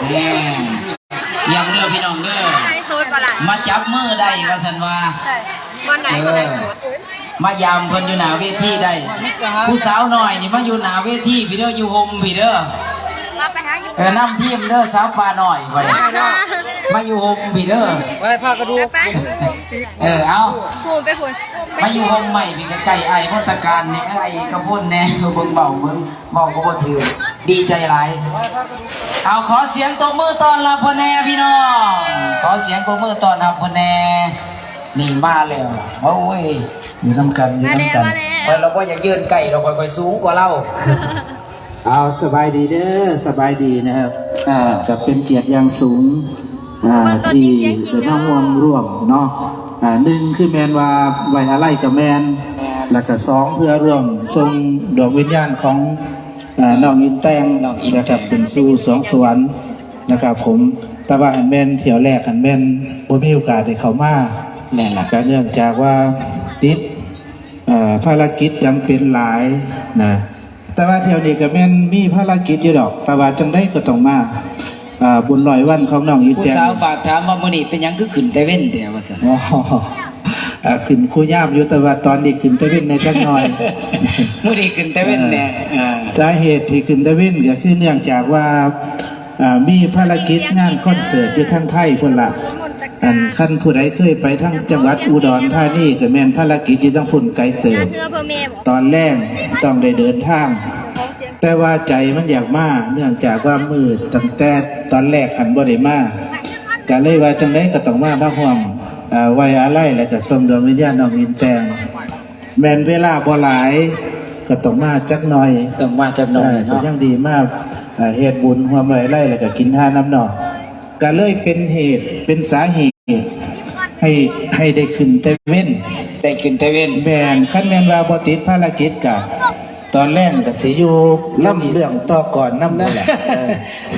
ແມ່ນ ຢ້ຽມເດີພີ່ນ້ອງເດີ ໄລຟ໌ສົດບໍ່ລະ ມາຈັບມືໄດ້ວ່າຊັ້ນວ່າ ວັນໃດກໍໄລຟ໌ສົດ ມາຢາມເພິ່ນຢູ່ໜ້າເວທີໄດ້ ຜູ້ສາວນ້ອຍນີ້ມາຢູ່ໜ້າເວທີພີ້ເດີ ຢູ່ຮົ່ມພີ້ເດີ ເອີ ນຳທີມເດີ ສາວປ່ານ້ອຍຂ້ອຍ ມາຢູ່ຮົ່ມພີ້ເດີ ໄວ້ພາກະດູກ ເອີ ເອົາ ພຸ້ນໄປພຸ້ນ ມາຢູ່ຮົ່ມໄມ້ພີ້ ໃກ້ໆ ອ້າຍມົນຕະການແດ່ ເອີ ອ້າຍເອກະພົນແດ່ ເບິ່ງເວົ້າເບິ່ງ ເວົ້າກໍບໍ່ຖືກ ດີໃຈຫຼາຍ. ເອົາ ຂໍສຽງຕົບມືຕ້ອນຮັບເພິ່ນແດ່ພີ່ນ້ອງ ຂໍສຽງຕົບມືຕ້ອນຮັບເພິ່ນແດ່. ນີ້ມາແລ້ວ ໂອ້ຍ ຢູ່ນຳກັນ ຢູ່ນຳກັນ ມາແລ້ວ ມາແລ້ວ ຂ້ອຍລະບໍ່ຢາກຢືນໃກ້ດອກ ຂ້ອຍ ຂ້ອຍສູງກວ່າລາວ. ເອົາ ສະບາຍດີເດີ ສະບາຍດີນະຄັບ ອ່າ ກໍເປັນກຽດຢ່າງສູງ ອ່າ ທີ່ໄດ້ມາຮ່ວມຮ່ວມເນາະ ອ່າ ໜຶ່ງຄືແມ່ນວ່າໄວ້ອາໄລກໍແມ່ນ ແມ່ນ ແລ້ວກໍສອງເພື່ອຮ່ວມສົ່ງດວງວິນຍານຂອງ ອ່າ ນ້ອງອິນແຕ່ງ ນ້ອງອິນແຕ່ງ ນະຄັບ ຂຶ້ນສູ່ສວງສະຫວັນນະຄັບຜົມ. ແຕ່ວ່າຫັ້ນແມ່ນຖ້ຽວແລກຫັ້ນແມ່ນບໍ່ມີໂອກາດໄດ້ເຂົ້າມາ ແມ່ນລະ ກໍເນື່ອງຈາກວ່າຕິດ ເອີ ພາລະກິດຈຳເປັນຫຼາຍນະ ແຕ່ວ່າຖ້ຽວນີ້ກໍແມ່ນມີພາລະກິດຢູ່ດອກ ແຕ່ວ່າຈັ່ງໃດກໍຕ້ອງມາ ອ່າ ບຸນຮ້ອຍວັນຂອງນ້ອງອີແຕງ ຜູ້ສາວຝາກຖາມວ່າ ມື້ນີ້ເປັນຫຍັງຄືຂຶ້ນແຕ່ເວັນແທ້ ວ່າຊັ້ນ. ອໍ ອ່າ ຂຶ້ນຄູ່ຍາມຢູ່ ແຕ່ວ່າຕອນນີ້ຂຶ້ນແຕ່ເວັນແດ່ຈັກໜ່ອຍ ມື້ນີ້ຂຶ້ນແຕ່ເວັນແດ່ ເອີ ອ່າ ສາເຫດທີ່ຂຶ້ນແຕ່ເວັນກໍຄືເນື່ອງຈາກວ່າ ອ່າ ມີພາລະກິດງານຄອນເສີດຢູ່ທາງໄທພຸ້ນລະ ອັນ ຄັນຜູ້ໃດເຄີຍໄປທາງຈັງຫວັດອຸດອນທານີ ກໍແມ່ນພາລະກິດຢູ່ທາງພຸ້ນໄກເຕີບ ຕອນແລງຕ້ອງໄດ້ເດີນທາງ ແຕ່ວ່າໃຈມັນຢາກມາ ເນື່ອງຈາກວ່າມື້ຕັ້ງແຕ່ຕອນແລກຫັ້ນບໍ່ໄດ້ມາ ກໍເລີຍວ່າຈັ່ງໃດກໍຕ້ອງມາ ມາຮ່ວມ ເອີ ໄວ້ອາໄລ ແລ້ວກໍສົ່ງດວງວິນຍານນ້ອງອິນແຕ່ງ. ແມ່ນເວລາບໍ່ຫຼາຍ ກໍຕ້ອງມາຈັກໜ່ອຍ ຕ້ອງມາຈັກໜ່ອຍ ເອີ ເນາະ ກໍຍັງດີມາ ເອີ ເຮັດບຸນຮ່ວມໄວ້ໄລ ແລ້ວກໍກິນທານນຳເນາະ ກໍເລີຍເປັນເຫດ ເປັນສາເຫດໃຫ້ ໃຫ້ໄດ້ຂຶ້ນແຕ່ເວັນ ໄດ້ຂຶ້ນແຕ່ເວັນ ແມ່ນ ຄັນແມ່ນວ່າບໍ່ຕິດພາລະກິດກະ ຕອນແລງກໍຊິຢູ່ລຳເລື່ອງຕໍ່ກ່ອນນຳນີ້ແຫຼະ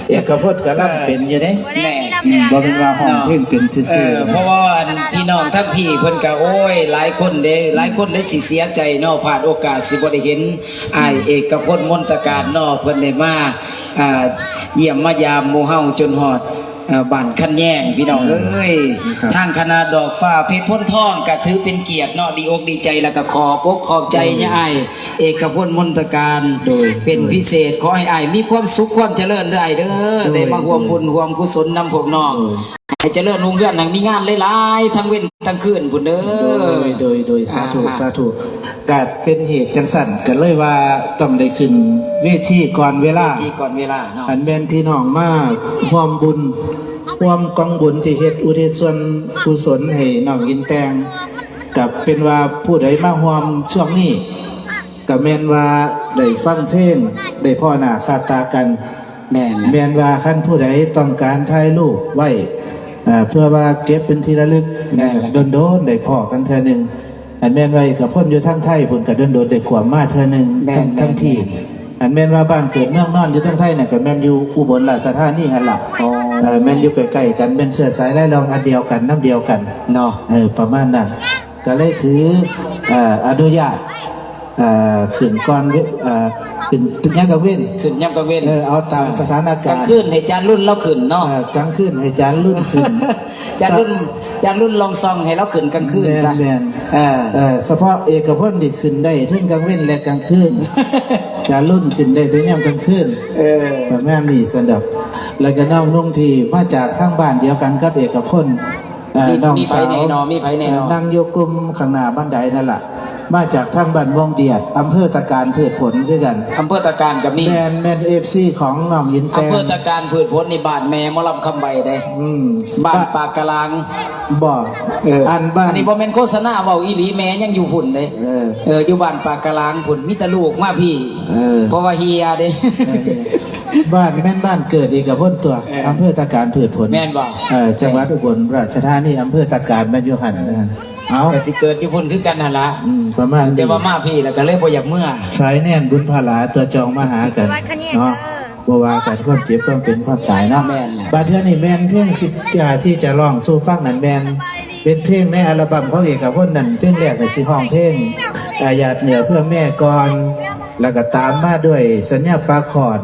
ເອີ ເອກະພົດກໍລຳເປັນຢູ່ເດ້ ບໍ່ແມ່ນວ່າຮ້ອງເພງເປັນຊື່ໆ ເອີ ເນາະ ເພາະວ່າອັນພີ່ນ້ອງທັງພີ້ເພິ່ນກໍ ໂອ້ຍ ຫຼາຍຄົນເດ້ ຫຼາຍຄົນເດ້ຊິເສຍໃຈເນາະ ພາດໂອກາດຊິບໍ່ໄດ້ເຫັນອ້າຍເອກະພົນ ມົນຕະການເນາະ ເພິ່ນໄດ້ມາ ອ່າ ຢ້ຽມມາຢາມໝູ່ເຮົາຈົນຮອດ ເອີ ບ້ານຄັນແຍງ ພີ່ນ້ອງເອີຍ ທາງຄະນະດອກຟ້າເພັດໂພນທອງກໍຖືເປັນກຽດເນາະ ດີອົກດີໃຈ ແລ້ວກໍຂອບອົກຂອບໃຈຍາອ້າຍເອກະພົນ ມົນຕະການ ເປັນພິເສດ ຂໍໃຫ້ອ້າຍມີຄວາມສຸກຄວາມຈະເລີນເດີອ້າຍເດີ ໄດ້ມາຮ່ວມບຸນຮ່ວມກຸສົນນຳພວກນ້ອງ ໃຫ້ຈະເລີນຮຸ່ງເຮືອງ ໃຫ້ມີງານຫຼາຍໆ ທັງເວັນທັງຄືນພຸ້ນເດີ ໂດຍ ໂດຍ ໂດຍ ສາທຸ ອ່າ ສາທຸ ກະເປັນເຫດຈັ່ງຊັ້ນ ກະເລີຍວ່າຕ້ອງໄດ້ຂຶ້ນເວທີກ່ອນເວລາ ເວທີກ່ອນເວລາເນາະ ອັນແມ່ນທີ່ນ້ອງມາຮ່ວມບຸນ ຮ່ວມກອງບຸນທີ່ເຮັດອຸທິດສ່ວນກຸສົນໃຫ້ນ້ອງອິນແຕ່ງ ກະເປັນວ່າຜູ້ໃດມາຮ່ວມຊ່ວງນີ້ ກະແມ່ນວ່າໄດ້ຟັງເພງ ໄດ້ພໍ້ໜ້າຄ່າຕາກັນ ແມ່ນລະ ແມ່ນວ່າຄັນຜູ້ໃດຕ້ອງການຖ່າຍຮູບໄວ້ ເອີ ເພື່ອວ່າເກັບເປັນທີ່ລະລຶກ ແມ່ນລະ ດົນໆໄດ້ພໍ້ກັນເທື່ອໜຶ່ງ ອັນແມ່ນວ່າເອກະພົນຢູ່ທາງໄທພຸ້ນກະດົນໆໄດ້ຂວາມມາເທື່ອໜຶ່ງ ແມ່ນ ທັງ ແມ່ນ ທີ່ ແມ່ນ ອັນແມ່ນວ່າບ້ານເກີດເມືອງນອນຢູ່ທາງໄທນັ້ນກະແມ່ນຢູ່ອຸບົນລາຊະທານີຫັ້ນລະ ອໍ ເອີ ແມ່ນຢູ່ໃກ້ໆກັນ ແມ່ນເຊື້ອສາຍລາຍລອງອັນດຽວກັນ ນຳດຽວກັນເນາະ ເອີ ປະມານນັ້ນ ກະເລີຍຖື ເອີ ອະນຸຍາດ ເອີ ຂຶ້ນກ່ອນເວ ເອີ ຂຶ້ນຍາມກາງເວັນ ຂຶ້ນຍາມກາງເວັນ ເອີ ເອົາຕາມສະຖານະການ ກາງຄືນໃຫ້ຈານລຸນລາວຂຶ້ນເນາະ ເອີ ກາງຄືນໃຫ້ຈານລຸນຂຶ້ນ ຈານລຸນ ຈານລຸນລອງສ່ອງໃຫ້ລາວຂຶ້ນກາງຄືນຊະ ແມ່ນໆ ເອີ ເອີ ສະເພາະເອກະພົນນີ້ຂຶ້ນໄດ້ເທິງກາງເວັນ ແລະ ກາງຄືນ ຈານລຸນຂຶ້ນໄດ້ແຕ່ຍາມກາງຄືນ ເອີ ປະມານນີ້ຊັ້ນດອກ ແລ້ວກະນ້ອງນຸ່ງທີ່ມາຈາກທາງບ້ານດຽວກັນກັບເອກະພົນ ເອີ ມີ ນ້ອງ ມີໃຜ ສາວ ແນ່ເນາະ ມີໃຜແນ່ເນາະ ເອີ ນັ່ງຢູ່ກຸ່ມຂ້າງໜ້າບັນໄດນັ້ນລະ ມາຈາກທາງບ້ານມ່ວງດຽດ ອຳເພີຕາການພືດຜົນຄືກັນ ອຳເພີຕາການກໍມີ ແມ່ນ ແມ່ນເອັຟຊີຂອງນ້ອງອິນແຕ່ງ ອຳເພີຕາການພືດຜົນນີ້ບ້ານແມ່ໝໍລຳຄຳໃບເດ້ ອືມ ບ້ານປາກກະລາງ ບໍ່ ເອີ ອັນບ້ານ ອັນນີ້ບໍ່ແມ່ນໂຄສະນາ ເວົ້າອີ່ຫຼີ ແມ່ຍັງຢູ່ພຸ້ນເດ້ ເອີ ເອີ ຢູ່ບ້ານປາກກະລາງພຸ້ນ ມີແຕ່ລູກມາພີ້ ເອີ ເພາະວ່າເຮຍເດ້ ເອີ ບ້ານແມ່ນບ້ານເກີດເອກະພົນຕົວະ ເອີ ອຳເພີຕາການພືດຜົນ ແມ່ນບໍ່ ເອີ ຈັງຫວັດອຸບົນລາຊະທານີ ອຳເພີຕາການແມ່ນຢູ່ຫັ້ນນະ ເອົ້າ ກໍຊິເກີດຢູ່ພຸ້ນຄືກັນຫັ້ນລະ ອືມ ປະມານນີ້ ແຕ່ວ່າມາພີ້ແລ້ວກໍເລີຍບໍ່ຢາກເມືອ ສາຍແໜ້ນບຸນພາລາຕົວະຈອງມາຫາກັນເນາະ ບໍ່ວ່າກັນຄວາມເຈັບຄວາມເປັນຄວາມຕາຍເນາະ ແມ່ນແຫຼະ ບາດເທື່ອນີ້ແມ່ນເພງຊິ ອ່າ ທີ່ຈະຮ້ອງສູ່ຟັງນັ້ນແມ່ນເປັນເພງໃນອັລະບັມຂອງເອກະພົນນັ້ນ ເພງແລກກໍຊິຮ້ອງເພງ ອ່າ ຢາດເໜືອເພື່ອແມ່ກ່ອນ ແລ້ວກໍຕາມມາດ້ວຍສັນຍາປາກຄ້ອນ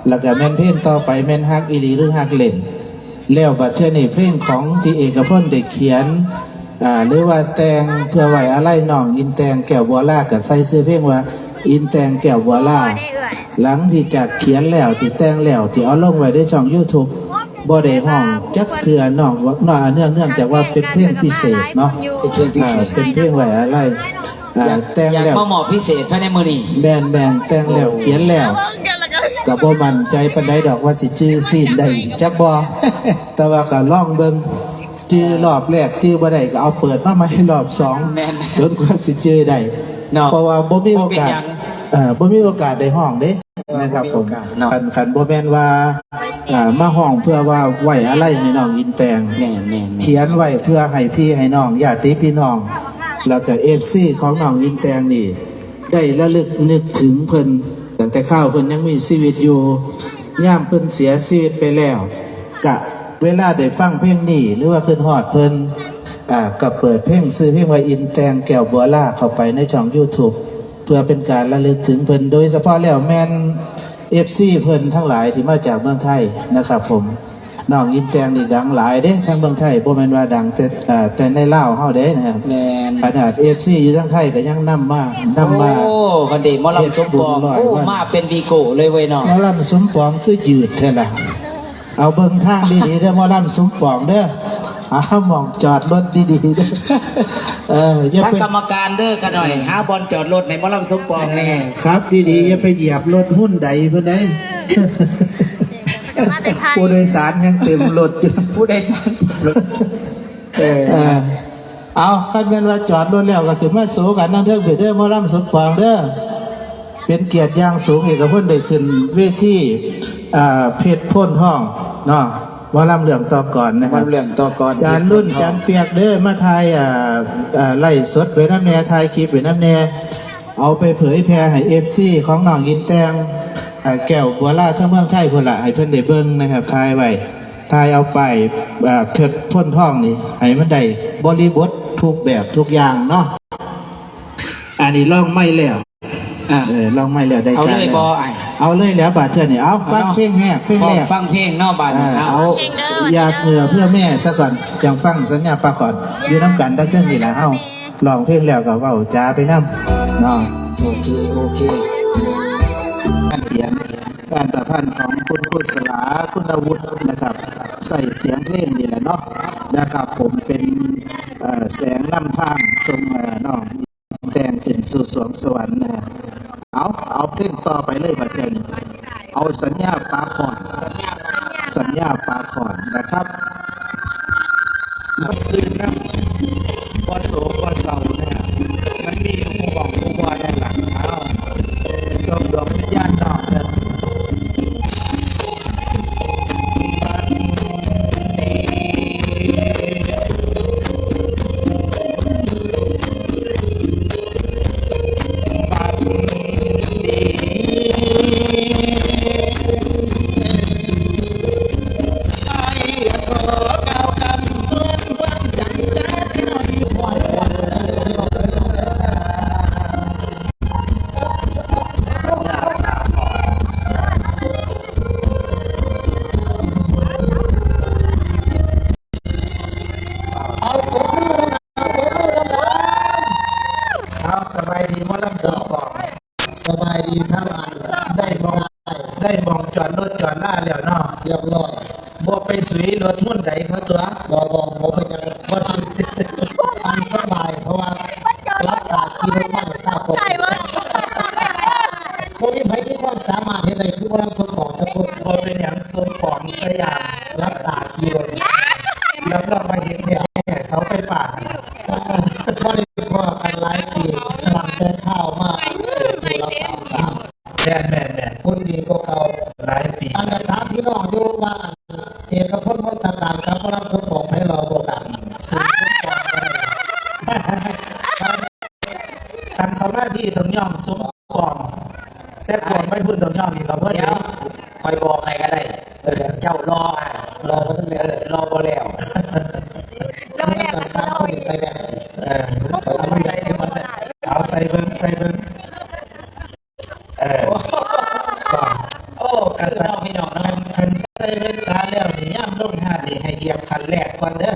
ແລ້ວກໍແມ່ນເພງຕໍ່ໄປແມ່ນຮັກອີ່ຫຼີ ຫຼື ຮັກຫຼິ້ນ. ແລ້ວບັດເທື່ອນີ້ເພງຂອງທີ່ເອກະພົນໄດ້ຂຽນ ອ່າ ຫຼືວ່າແຕ່ງເພື່ອໄວ້ອາໄລນ້ອງອິນແຕ່ງແກ້ວບົວລາ ກໍໃສ່ຊື່ເພງວ່າອິນແຕ່ງແກ້ວບົວລາ. ຫຼັງທີ່ຈາກຂຽນແລ້ວ ທີ່ແຕ່ງແລ້ວ ທີ່ເອົາລົງໄວ້ໃນຊ່ອງຢູທູບ ບໍ່ໄດ້ຮ້ອງຈັກເທື່ອ ນອກ ນອກ ເນື່ອງ ເນື່ອງຈາກວ່າເປັນເພງພິເສດເນາະ ເປັນເພງພິເສດ ອ່າ ເປັນເພງໄວ້ອາໄລ ອ່າ ຢາກ ແຕ່ງ ຢາກ ແລ້ວ ມາມອບພິເສດພາຍໃນມື້ນີ້. ແມ່ນໆ ແຕ່ງແລ້ວ ໂອ້ ຂຽນແລ້ວ ກໍບໍ່ໝັ້ນໃຈປານໃດດອກວ່າຊິຈື່ຊີນໄດ້ຈັກບໍ່ ແຕ່ວ່າກໍລອງເບິ່ງ ຈື່ຮອບແລກຈື່ບໍ່ໄດ້ກໍເອົາເປີດມາໃໝ່ຮອບສອງ ແມ່ນ ຈົນກວ່າຊິຈື່ໄດ້ເນາະ ເພາະວ່າບໍ່ມີໂອກາດ ບໍ່ເປັນຫຍັງ ເອີ ບໍ່ມີໂອກາດໄດ້ຮ້ອງເດ້ ເອີ ນະຄັບ ບໍ່ມີໂອກາດເນາະ ຜົມ ຄັນ ຄັນບໍ່ແມ່ນວ່າ ອ່າ ມາຮ້ອງເພື່ອວ່າໄວ້ອາໄລໃຫ້ນ້ອງອິນແຕ່ງ ແມ່ນໆໆ ຂຽນໄວ້ເພື່ອໃຫ້ພີ່ໃຫ້ນ້ອງ ຍາດຕິພີ່ນ້ອງ ແລ້ວກໍເອັຟຊີຂອງນ້ອງອິນແຕ່ງນີ້ ໄດ້ລະລຶກນຶກເຖິງເພິ່ນ ຕັ້ງແຕ່ຄາວເພິ່ນຍັງມີຊີວິດຢູ່ ຍາມເພິ່ນເສຍຊີວິດໄປແລ້ວ ກະເວລາໄດ້ຟັງເພງນີ້ ຫຼືວ່າຄຶດຮອດເພິ່ນ ອ່າ ກະເປີດເພງ ຊື່ເພງວ່າອິນແຕ່ງແກ້ວບົວລາ ເຂົ້າໄປໃນຊ່ອງຢູທູບ ເພື່ອເປັນການລະລຶກເຖິງເພິ່ນ ໂດຍສະເພາະແລ້ວແມ່ນເອັຟຊີເພິ່ນທັງຫຼາຍທີ່ມາຈາກເມືອງໄທນະຄັບຜົມ. ນ້ອງອິນແຕ່ງນີ້ດັງຫຼາຍເດ້ ທາງເມືອງໄທ ບໍ່ແມ່ນວ່າດັງແຕ່ ເອີ ແຕ່ໃນລາວເຮົາເດ້ນະ ແມ່ນ ຂະໜາດເອັຟຊີຢູ່ທາງໄທກໍຍັງນຳມາ ນຳມາ ໂອ້ ຄັນເດໝໍລຳສົມປອງ ເຮັດບຸນຮ້ອຍ ໂອ້ ວັນ ມາເປັນວີໂກ້ເລີຍເວີຍເນາະ ໝໍລຳສົມປອງຄືຍືດແທ້ລະ ເອົາເບິ່ງທາງດີໆເດີ ໝໍລຳສົມປອງເດີ ຫາໝ່ອງຈອດລົດດີໆເດີ ເອີ ຢ່າໄປ ທາງກຳມະການເດີ ຂະໜ້ອຍ ຫາບ່ອນຈອດລົດໃຫ້ໝໍລຳສົມປອງແດ່ ຂັບດີໆ ຢ່າໄປຢຽບລົດຮຸນໃດເພິ່ນເດ້ ມາແຕ່ໄທ ຜູ້ໂດຍສານຍັງເຕັມລົດຢູ່ ຜູ້ໂດຍສານ ເອີ ເອີ ເອົາ ຄັນແມ່ນວ່າຈອດລົດແລ້ວກໍຂຶ້ນມາໂຊກັນນຳເທິງເດີ ໝໍລຳສົມປອງເດີ ເປັນກຽດຢ່າງສູງ ເອກະພົນໄດ້ຂຶ້ນເວທີ ອ່າ ເພັດໂພນທອງເນາະ ໝໍລຳເລື່ອງຕໍ່ກ່ອນນະຄັບ ໝໍລຳເລື່ອງຕໍ່ກ່ອນ ຈານລຸນ ເພັດໂພນທອງ ຈານປຽກເດີ ມາຖ່າຍ ອ່າ ອ່າ ໄລຟ໌ສົດໄວ້ນຳແດ່ ຖ່າຍຄລິບໄວ້ນຳແດ່ ເອົາໄປເຜີຍແຜ່ໃຫ້ເອັຟຊີຂອງນ້ອງອິນແຕ່ງ ອ່າ ແກ້ວບົວລາ ທາງເມືອງໄທພຸ້ນລະ ໃຫ້ເພິ່ນໄດ້ເບິ່ງນະຄັບ ຖ່າຍໄວ້ ຖ່າຍເອົາປ້າຍ ອ່າ ເພັດໂພນທອງນີ້ ໃຫ້ມັນໄດ້ບໍລິບົດທຸກແບບທຸກຢ່າງເນາະ ອັນນີ້ລອງໄມແລ້ວ ອ່າ ເອີ ລອງໄມແລ້ວໄດ້ ເອົາເລີຍບໍ່ອ້າຍ ເອົາເລີຍແລ້ວບາດເທື່ອນີ້ ເອົາ ຟັງເພງແຮກ ເພງແລກ ຟັງເພງເນາະບາດນີ້ ເອີ ເອົາ ຢາກເຫື່ອເພື່ອແມ່ຊະກ່ອນ ຈັ່ງຟັງສັນຍາປາຂອນ ຢູ່ນຳກັນຕັ້ງເທິງນີ້ລະ ເຮົາຮ້ອງເພງແລ້ວກໍເວົ້າຈາໄປນຳເນາະ ໂອເຄ ໂອເຄ ການຂຽນ ການປະພັນຂອງຄຸນຄູສລາ ຄຸນອາວຸດນະຄັບ ໃຊ້ສຽງເພງນີ້ແຫຼະເນາະ ນະຄັບ ຜົມເປັນ ເອີ ແສງນຳທາງສົ່ງ ເອີ ນ້ອງ ແຕ່ງຂຶ້ນສູ່ສວງສະຫວັນນະ ເອົາ ເອົາເພງຕໍ່ໄປເລີຍບາດເທື່ອນີ້ ເອົາສັນຍາປາຂອນ ສັນຍາປາຂອນນະຄັບ ມັນຊື່ນນະ ບໍ່ໂສກບໍ່ເສົ້ານະ ມັນມີຢູ່ຜູ້ບອກຜູ້ບໍ່ແນ່ລະ ເອົາ ຊົມດວງວິນຍານນ້ອງເດີ. ເອົາ ສະບາຍດີໝໍລຳສົມປອງ ສະບາຍດີທັງອັນ ໄດ້ໝ່ອງ ໄດ້ໝ່ອງຈອດລົດຈອດລາແລ້ວເນາະ ຮຽບຮ້ອຍ ບໍ່ໄປສຸຍລົດຮຸນໃດເຂົາຕົວະ ບໍ່ ບໍ່ ບໍ່ເປັນຫຍັງ ບໍ່ສຸຍ ອັນສະບາຍ ເພາະວ່າຫຼັບຕາຂີ່ລົດມາຊາວກວ່າ ບໍ່ມີໃຜມີຄວາມສາມາດເຮັດໄດ້ຄືໝໍລຳສົມປອງຈັກຄົນ ບໍ່ເປັນຫຍັງ ສົມປອງ ສະຫຍາມ ຫຼັບຕາຂີ່ລົດ ຮັບຮອງວ່າເຮັດແທ້ ເສົາໄຟຟ້າ ບໍ່ໄດ້ພໍ້ກັນຫຼາຍປີ ຕັ້ງແຕ່ຂ່າວມາເສດຜູ້ລະສາມສາມ ແມ່ນໆໆ ຄົນດີກວ່າເກົ່າ ຫຼາຍປີ ອັນນັ້ນຖາມພີ່ນ້ອງຢູ່ວ່າ ເອກະພົນ ມົນຕະການ ກັບໝໍລຳສົມປອງ ໃຜຫຼໍ່ກວ່າກັນ? ຄັນເຂົ້າມາທີ່ຕ້ອງຍອມສົມປອງ ແຕ່ກ່ອນໄປພຸ້ນຕ້ອງຍອມອີກ ເອົາເພິ່ນ ດຽວ ຂ້ອຍບອກໃຫ້ກໍໄດ້ ເອີ ເຈົ້າຫຼໍ່ ຫຼໍ່ບໍ່ທັນແລ້ວ ເອີ ຫຼໍ່ບໍ່ແລ້ວ ເຈົ້າແລ້ວກໍສາມຄົນໃສ່ແວ່ນ ເອີ ເອົາໃສ່ເບິ່ງ ໃສ່ເບິ່ງ ເອີ ໂອ້ ຄືເນາະ ກຽບຂັ້ນແລກກ່ອນເດີ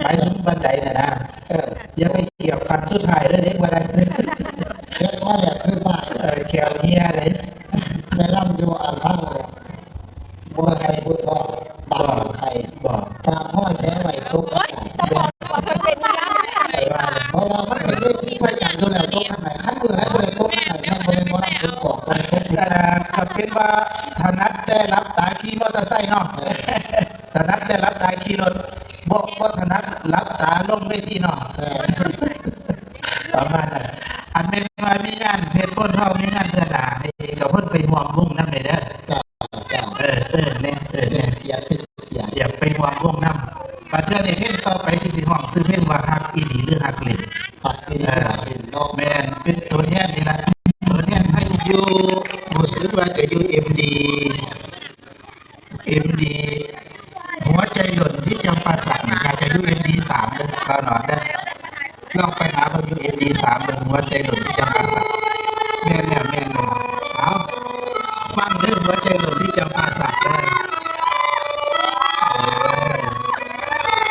ໄປເຖິງບັນໄດນະນະ ເອີ ຢ່າໄປກຽບຂັ້ນສຸດທ້າຍເດີ ເດັກບໍ່ໄດ້ ເຮັດມາແລ້ວຄືມາ ເອີ ແຂ້ວເຫ່ຍເດ້ ໄປລຳຢູ່ອັນທາງ ບໍ່ໃສ່ຜູ້ທອງ ບາດໜອງໄຂ່ ບໍ່ ຝາກຮອຍແທງໄວ້ຕົກ ໂອ້ຍ ເປັນຫຍັງ ເພາະວ່າມັນເປັນເວທີພະຈັນຢູ່ແລ້ວ ຕົກທາງໃດ ຄັນມື້ໃດບໍ່ໄດ້ຕົກທາງໃດ ແມ່ນບໍ່ແມ່ນໝໍລຳສົມປອງ ບໍ່ໄດ້ຕົກ ເອີ ກໍເປັນວ່າຖະໜັດແຕ່ຫຼັບຕາຂີ່ມໍເຕີໄຊເນາະ ເອີ ຖະໜັດແຕ່ຫຼັບຕາຂີ່ລົດ ບໍ່ ບໍ່ຖະໜັດຫຼັບຕາລົງເວທີເນາະ ເອີ ປະມານນັ້ນ ອັນແມ່ນວ່າມີງານເພັດໂພນທອງ ມີງານເທື່ອໜ້າ ໃຫ້ເອກະພົນໄປຮ່ວມວົງນຳແດ່ເດີ ເອີ ເອີ ແນ່ ເອີ ແນ່ ເປັນກຽດ ເປັນກຽດ ຢາກໄປຮ່ວມວົງນຳ ບາດເທື່ອນີ້ເພງຕໍ່ໄປທີ່ຊິຮ້ອງ ຊື່ເພງວ່າຮັກອີ່ຫຼີ ຫຼື ຮັກຫຼິ້ນ ຮັກອີ່ຫຼີ ເອີ ຮັກຫຼິ້ນເນາະ ແມ່ນ ເປັນຕົວແທນນີ້ລະ ຕົວແທນໃຫ້ຢູ່ ຮູ້ສຶກວ່າຈະຢູ່ເອັມດີ ເອັມດີ ຫົວໃຈຫຼົ່ນທີ່ຈຳປາສັກ ໜ້າຈະຢູ່ເອັມດີສາມເດີ ບ່າວໜອນເດີ ລອງໄປຫາເບິ່ງຢູ່ເອັມດີສາມເບິ່ງ ຫົວໃຈຫຼົ່ນທີ່ຈຳປາສັກ ແມ່ນແລ້ວ ແມ່ນແລ້ວ ເອົາ ຟັງເດີ ຫົວໃຈຫຼົ່ນທີ່ຈຳປາສັກເດີ ເອີ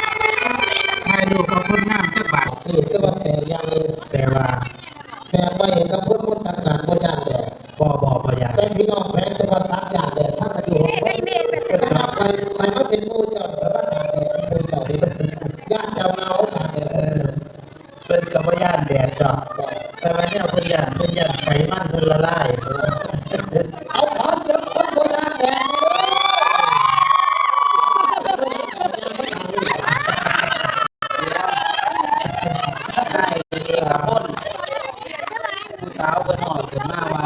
ຖ່າຍຮູບກັບຄົນງາມຈັກບາດ ຊື່ແຕ່ວ່າແປຢ່າງໜຶ່ງ ແປວ່າ ແຕ່ໄວ້ກັບຄົນມົນຕະການບໍ່ຢ້ານແດດ ບໍ່ ບໍ່ ບໍ່ຢ້ານ ແຕ່ພີ່ນ້ອງແຂວງຈຳປາສັກຢ້ານແດດ ທັງອາຍຸຫົກສິບ ຂ້ອຍ ຂ້ອຍມາເປັນໝູ່ເຈົ້າ ຂ້ອຍມາຕາກແດດເປັນໝູ່ເຈົ້າ ຢ້ານເຈົ້າເໜົາຕາກແດດ ເອີ ເພິ່ນກໍບໍ່ຢ້ານແດດດອກ ແຕ່ວ່າແນວເພິ່ນຢ້ານ ເພິ່ນຢ້ານໄຂມັນເພິ່ນລະລາຍ ເອົາ ຂໍສຽງຄົນບໍ່ຢ້ານແດດ ໄດ້ຄົນ ຜູ້ສາວເພິ່ນຮ້ອງຂຶ້ນມາວ່າ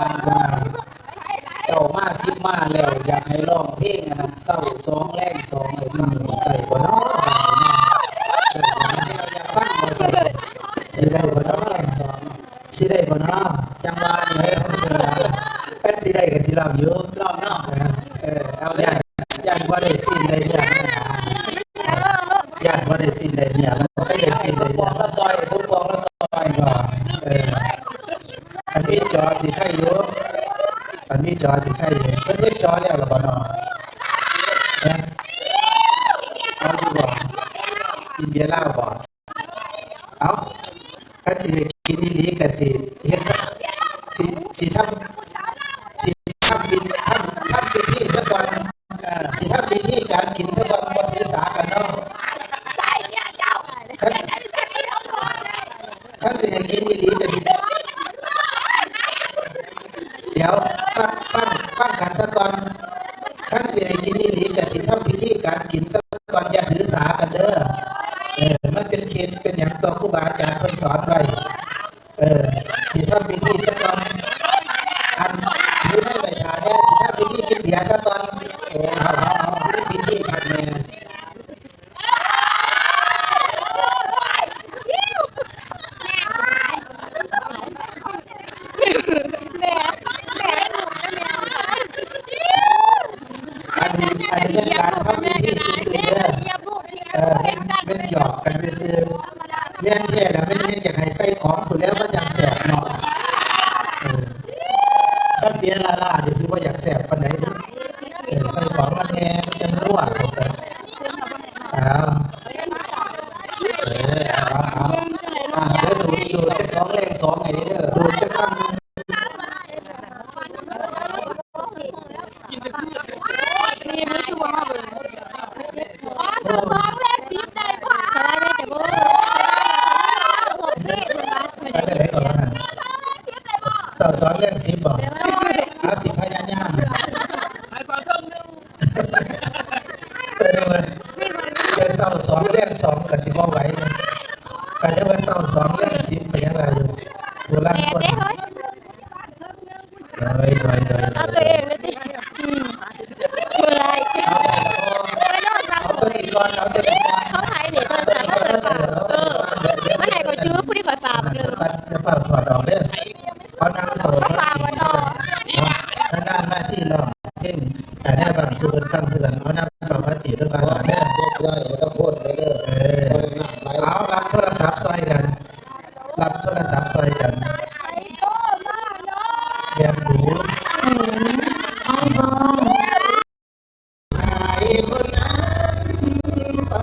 ເຈົ້າມາສິບມາແລ້ວ ຢາກໃຫ້ຮ້ອງເພງອັນນັ້ນ ເຊົ້າສອງແລງສອງ ໃຫ້ຟັງ ໄດ້ບໍ່ເນາະ ຢາກຟັງບໍ່ ຊິໄດ້ບໍ່ເນາະ ແລງສອງ ຊິໄດ້ບໍ່ເນາະ ຈັງຫວະນີ້ ເອີ ຄັນຊິໄດ້ກໍຊິລອງຢູ່ ລອງເນາະ ເອີ ເອີ ເອົາ ຢ້ານ ຢ້ານບໍ່ໄດ້ຊີ້ນໄດ້ເນຍ ຢ້ານບໍ່ໄດ້ຊີ້ນໄດ້ເນຍ ບໍ່ໄດ້ຊີ້ນໄດ້ເນຍ ລະຊອຍ ສົມປອງລະຊອຍ ເອີ ອັນມີຈໍຊິໄຄຢູ່ ອັນມີຈໍຊິໄຄຢູ່ ເພິ່ນເຮັດຈໍແລ້ວລະບໍ່ເນາະ ຮະ ເອົາຢູ່ບໍ່ ກິນເບຍລາວບໍ່? ເອົ້າ ຄັນຊິໃຫ້ກິນອີ່ຫຼີກະຊິເຮັດ ຊິ ຊິທຳ ຊິທຳພິ ທຳ ທຳພິທີຊະກ່ອນ ເອີ ຊິທຳພິທີການກິນຊະກ່ອນ ບໍ່ຖືສາກັນເນາະ ຄັນ ຄັນຊິໃຫ້ກິນອີ່ຫຼີກະຊິ ດຽວ ຟັງ ຟັງ ຟັງກັນຊະກ່ອນ ຄັນຊິໃຫ້ກິນອີ່ຫຼີກະຊິທຳພິທີການກິນຊະກ່ອນ ຢ່າຖືສາກັນເດີ ເອີ ມັນເປັນເຂດເປັນຫຍັງຕໍ່ ຄູບາອາຈານເພິ່ນສອນໄວ້ ເອີ ຊິທຳພິທີຊະກ່ອນ ອັນ ຖືໄມ້ໄວ້ທ່າແດ່ ຊິທຳພິທີກິນເບຍຊະກ່ອນ ເອົາ ເອົາ ເອົາ ພິທີຄັກແນ່. ອັນນີ້ ອັນນີ້ເປັນການທຳພິທີຊື່ໆເດີ ເອີ ແມ່ນ ແມ່ນຫຍອກກັນຊື່ໆ ແມ່ນແທ້ລະ ແມ່ນເຮັດຢາກໃຫ້ໃສ່ຂອງພຸ້ນແລ້ວ ມັນຈັ່ງແຊບເນາະ ເອີ ຄັນເບຍລ້າໆນີ້ຊິບໍ່ຢາກແຊບປານໃດເດ້ ເອີ ໃສ່ຂອງມັນແນ່ ມັນຈັ່ງນົວ ເອົາ ເອີ ເອົາ ເອົາ ເອົາ ເດີ ດູດ ດູດຈັກສອງແລງສອງໃຫ້ເດີ ດູດຈັກຄຳ ເກົ້າສອງແລງສິບໄດ້ບໍ່? ເກົ້າສອງແລງສິບບໍ່? ເອົາ ຊິພະຍາຍາມ ເອີ ແຕ່ເຊົ້າສອງແລງສອງກໍຊິບໍ່ໄຫວເດ້ ກໍຍັງວ່າເຊົ້າສອງແລງສິບກໍຍັງວ່າຢູ່ ໂບລານຄົນ ໂດຍ ໂດຍ ໂດຍ ເອົາຕົວເອງເລີຍຕິ ອືມ ບໍ່ໄດ້ ເອົາ ເອົາຕົວນີ້ກ່ອນ ເອົາຕົວນີ້ກ່ອນ ເຂົາໃຫ້ນີ້ ໂທລະສັບເຂົາເລີຍຝາກ ເອີ ມັນໃຫ້ຂ້ອຍຖື ຜູ້ທີ່ຂ້ອຍຝາກເລີຍ ຢ່າຟ້າວຖອດອອກເດີ ເອົານັ່ງເຝົ້າ ເຂົາຝາກໄວ້ຕໍ່ ເນາະ ນານໆມາທີລອງ ເພງ ອັນນີ້ບາງສ່ວນຟັງເທື່ອ ເອົານຳເຂົ້າມາຈີບເພິ່ນວ່າເດີ ເອົາ ຮັບໂທລະສັບຊ່ອຍກັນ ຮັບໂທລະສັບຊ່ອຍກັນ ແບບຫູ ອືມ ໄອໂຟນ.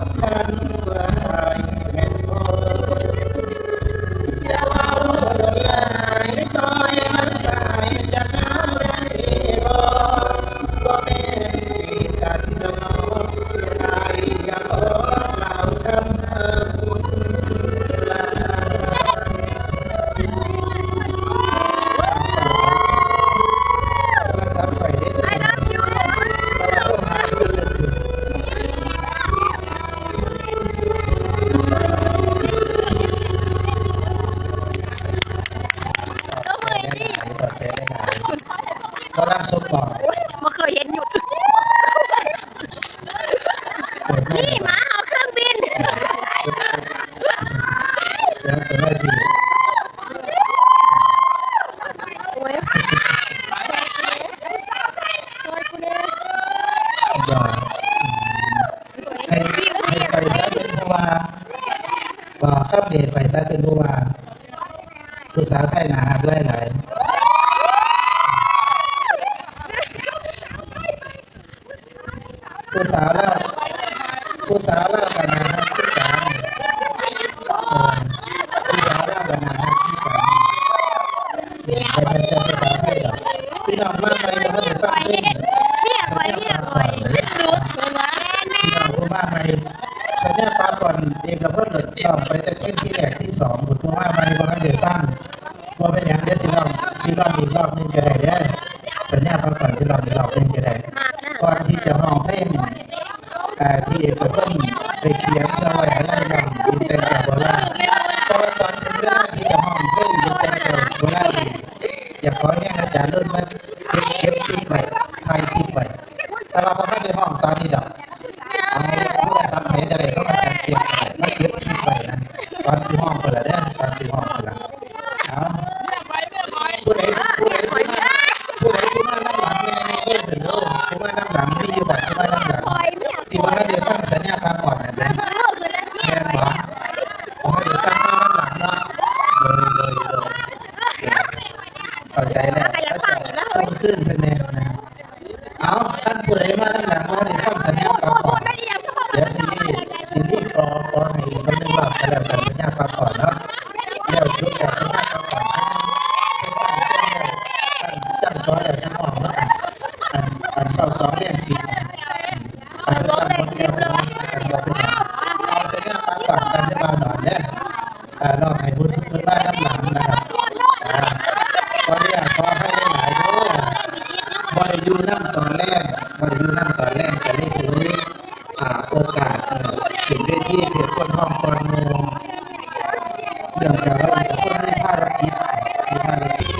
ນີ້ໝາເຮົາເຄື່ອງບິນ. ແລ້ວກໍໄດ້ທີ່ ໂອ້ຍ ຊ່ວຍກູແດ່. ໃຫ້ ໃຫ້ຂ້ອຍຊະເປັນຜູ້ວ່າ ບໍ່ ຄຳນີ້ໃຫ້ຂ້ອຍຊະເປັນຜູ້ວ່າ ຜູ້ສາວໄທໜ້າຮັກຫຼາຍໆ. ຜູ້ສາວລາວ ຜູ້ສາວລາວກໍໜ້າຮັກຄືກັນ. ເອີ ຜູ້ສາວລາວກໍໜ້າຮັກຄືກັນ. ບໍ່ແມ່ນແຕ່ຜູ້ສາວໄທດອກ. ພີ່ນ້ອງມາໃໝ່ບໍ່ທັນໄດ້ຟັງເພງ ເມຍຂ້ອຍ ເມຍຂ້ອຍ ມັນດຸ ເພິ່ນວ່າ. ພີ່ນ້ອງຜູ້ມາໃໝ່ ສັນຍາປາກອນ ເອກະພົນ ຮ້ອງໄປແຕ່ເພງທີແລກທີສອງພຸ້ນ ຜູ້ມາໃໝ່ບໍ່ທັນໄດ້ຟັງ. ບໍ່ເປັນຫຍັງ ດຽວຊິຮ້ອງ ຊິຮ້ອງອີກຮອບໜຶ່ງກໍໄດ້ເດີ. ສັນຍາປາກອນ ຊິຮ້ອງອີກຮອບໜຶ່ງກໍໄດ້. ກ່ອນທີ່ຈະຮ້ອງເພງ ອ່າ ທີ່ເອກະພົນໄດ້ຂຽນເພື່ອໄວ້ອາໄລນ້ອງ ເປັນແຕ່ງແກ່ໂບລານ. ແຕ່ວ່າຕອນເຖິງເວລາທີ່ຈະຮ້ອງເພງເປັນແຕ່ງແກ່ໂບລານນີ້ ຢາກຂໍແຮງອາຈານລຸນມາເກັບ ເກັບຄລິບໄວ້ ຖ່າຍຄລິບໄວ້. ແຕ່ວ່າບໍ່ທັນໄດ້ຮ້ອງຕອນນີ້ດອກ. ເອົາໂທລະສັບໃຜກໍໄດ້ ຂອງອາຈານກຽມກໍໄດ້ ມາເກັບຄລິບໄວ້ນະ ຕອນຊິຮ້ອງພຸ້ນລະເດີ ຕອນຊິຮ້ອງພຸ້ນລະ. ເອົາ ຜູ້ໃດ ຜູ້ໃດ ຜູ້ໃດ ຜູ້ໃດ ຜູ້ມານຳຫຼັງແດ່ ຍົກມືຂຶ້ນເດີ. ຜູ້ມານຳຫຼັງ ມີຢູ່ບໍ່ ຜູ້ມານຳຫຼັງ ທີ່ວ່າໄດ້ຟັງສັນຍາປາກອນນັ້ນນະ ແມ່ນບໍ່? ບໍ່ໄດ້ຟັງ ມານຳຫຼັງເນາະ. ໂດຍ ໂດຍ ໂດຍ ເຂົ້າໃຈແລ້ວ ເຂົ້າໃຈ. ສົ່ງຄືນເພິ່ນແດ່ນະ. ເອົາ ຄັນຜູ້ໃດມານຳຫຼັງ ບໍ່ໄດ້ຟັງສັນຍາປາກອນ ດຽວຊິ ຊິມີຂໍ ຂໍໃຫ້ອີກຄົນໜຶ່ງລອບກໍແລ້ວກັນ ສັນຍາປາກອນເນາະ. ແລ້ວຈົບຈາກສັນຍາປາກອນ ຄັນຈັ່ງຕໍ່ແລ້ວຈັ່ງຮ້ອງເນາະ. ອັນ ອັນເຊົ້າສອງແລງສິບ ອັນເຈົ້າບໍ່ໄດ້ສິບເນາະ ອັນບໍ່ເປັນຫຍັງ. ເອົາສັນຍາປາກອນກັນ ຢ່າວ່ານອນເດີ. ອ່າ ລອງໃຫ້ເພິ່ນ ເພິ່ນມານຳຫຼັງນະຄັບ. ອ່າ ຂໍອະນຸຍາດ ຂໍອະໄພຫຼາຍໆເດີ ບໍ່ໄດ້ຢູ່ນຳຕອນແລງ ບໍ່ໄດ້ຢູ່ນຳຕອນແລງ ກໍເລີຍຖື ອ່າ ໂອກາດ ເອີ ຂຶ້ນເວທີເທດຄົນຮ້ອງກ່ອນໝູ່ ເນື່ອງຈາກວ່າເອກະພົນມີພາລະກິດ ມີພາລະກິດ.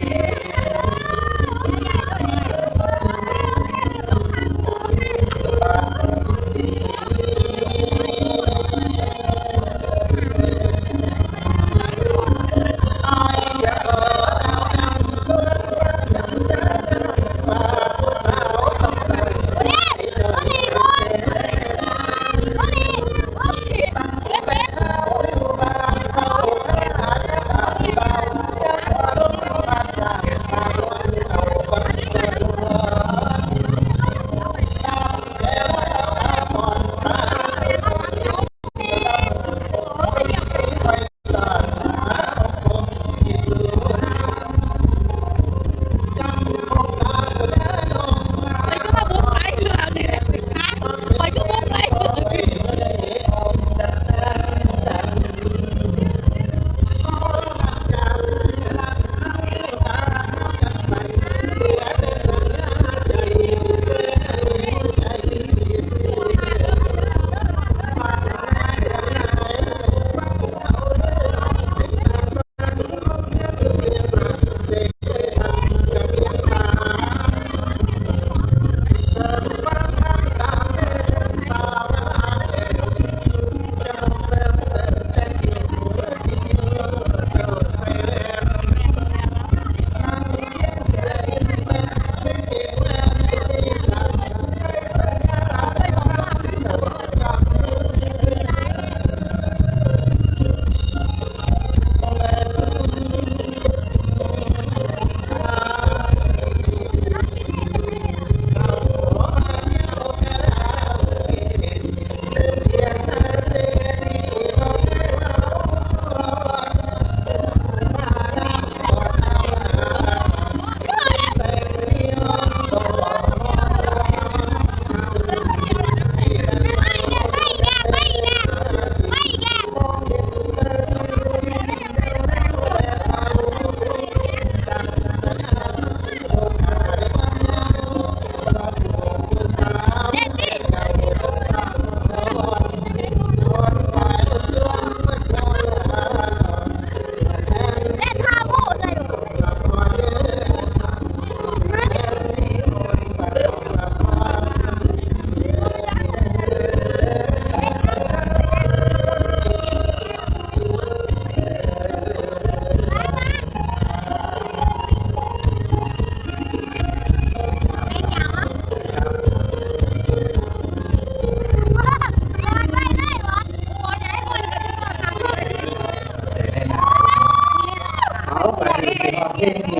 ພງທີ່ ເ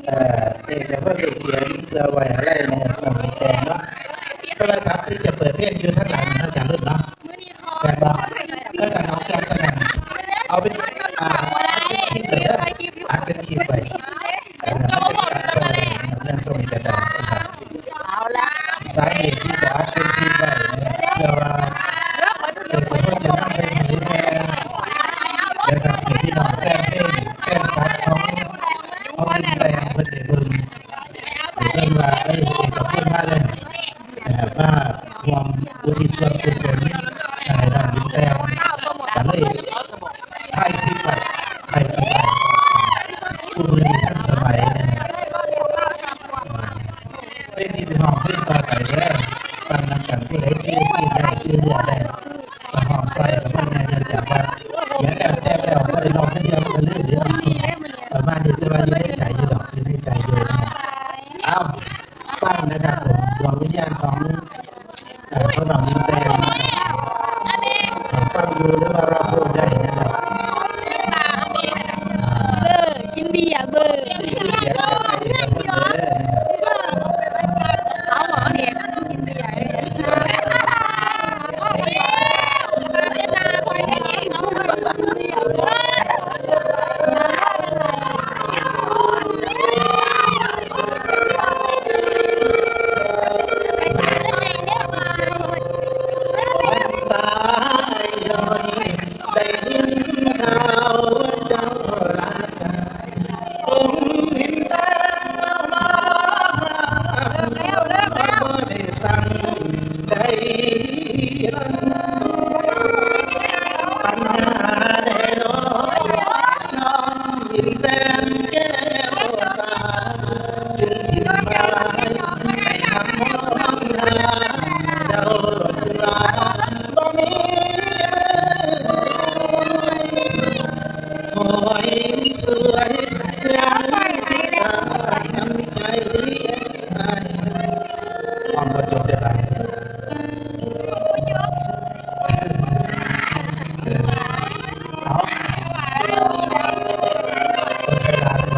ອີ ເອກະພົດໄດ້ຂຽນເພື່ອໄວ້ອາໄລໃນນ້ອງແຕງເນາະ. ໂທລະສັບທີ່ຈະເປີດເພງຢູ່ທາງຫຼັງນະ ອາຈານລຸນເນາະ ແມ່ນບໍ່? ກໍສະໜອງຈາກຕະແໜ່ງ ເອົາເປັນ ອ່າ ອັດເປັນຄລິບໄວ້ເດີ ອັດເປັນຄລິບໄວ້ ເອີ ມັນຈະເປັນການຊ່ອຍເລື່ອງສົ່ງເອກະສານ. ສາເຫດທີ່ຈະອັດເປັນຄລິບໄວ້ເພື່ອວ່າ ເອີ ເພື່ອຈະນຳໄປເຜີຍແຜ່ ແລະ ກໍໃຫ້ພີ່ນ້ອງແຟນເພງ ແຟນຄລັບຂອງ ຂອງແຕງເພິ່ນໄດ້ເບິ່ງ ເພິ່ນວ່າ ເອີ ເອກະພົດມາແລ້ວ ເອີ ມາຮ່ວມອຸທິດສ່ວນກຸສົນໃຫ້ນ້ອງແຕງ ກໍເລີຍຖ່າຍຄລິບໄວ້ ຖ່າຍຄລິບໄວ້ ຜູ້ມື້ນີ້ທັນສະໄໝນະ. ເພງທີ່ຊິຮ້ອງເພງຕໍ່ໄປເດີ ຟັງນຳກັນ ຜູ້ໃດຈື່ຊີບໄດ້ ຈື່ເຮືອໄດ້ ກໍຮ້ອງຊ່ອຍກັນເບິ່ງແດ່. ເນື່ອງຈາກວ່າຂຽນແລ້ວແຕ່ງແລ້ວບໍ່ໄດ້ຮ້ອງຈັກເທື່ອ ມັນກໍລືມເດ້ ປະມານນີ້ ແຕ່ວ່າຢູ່ໃນໃຈຢູ່ດອກ ຢູ່ໃນໃຈຢູ່ນະ. ເອົາ ຟັງນະຄັບຜົມ ດວງວິນຍານຂອງ ເອີ ຂອງນ້ອງຍິງແຕງນະຄັບ ຟັງຢູ່ ຫຼືວ່າລາວໂພດໄດ້ນະຄັບ. ເບີ ກິນເບຍ ເບີ ສຽງຈາກອ້າຍເອກະພົດເດີ. ເອົາ ເອົາແດ່ ກິນເບຍ. ໄດ້ຍິນຂ່າວວ່າເຈົ້າລາຈາ ອົງເຫັນແຕ່ລະມາພາບ ບໍ່ໄດ້ສັ່ງໃດ ບັນຫາໃດເນາະ ນ້ອງຍິນແຕ່ແກ້ວຕາ ຈຶ່ງຖິ້ມພາຍໃຫ້ຄຳຮ້ອງຫາ ເຈົ້າຈຶ່ງລາບໍ່ມີ ຫອຍສວຍຍັງຕິດຕາຍນຳໃຈອ້າຍ. ຮ້ອງບໍ່ຈົບເດີບາດນີ້ ເອີ ເອົາ ບໍ່ໃສ່ຫຼາຍເນາ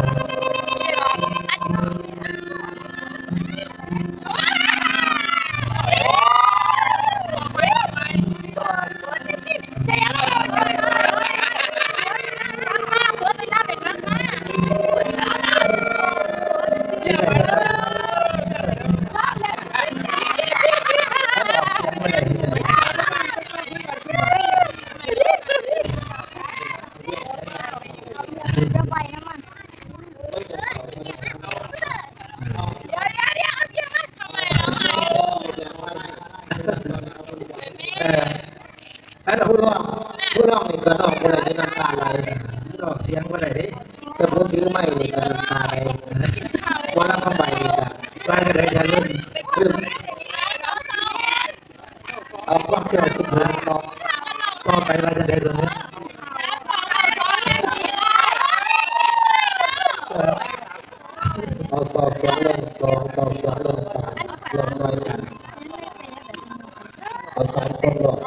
ະ. ອັນຜູ້ຮ້ອງ ຜູ້ຮ້ອງນີ້ກໍຮ້ອງບໍ່ໄດ້ ນ້ຳຕາໄຫຼ ອອກສຽງບໍ່ໄດ້ເດ້ ແຕ່ຜູ້ຖືໄມນີ້ກໍນ້ຳຕາໄຫຼ ໝໍລຳຄຳໃບນີ້ກໍວ່າຈັ່ງໃດ ຢ່າລືມຊຶມ ເອົາຄວາມເຈົ້າຄິດເຫັນເນາະ ຕໍ່ໄປວ່າຈັ່ງໃດເບິ່ງເດີ ເອົາຊາວສອງລົງສອງ ຊາວສອງລົງສາມ ລົງຊ່ອຍກັນ ເອົາສາມຄົນໂລດ ໂ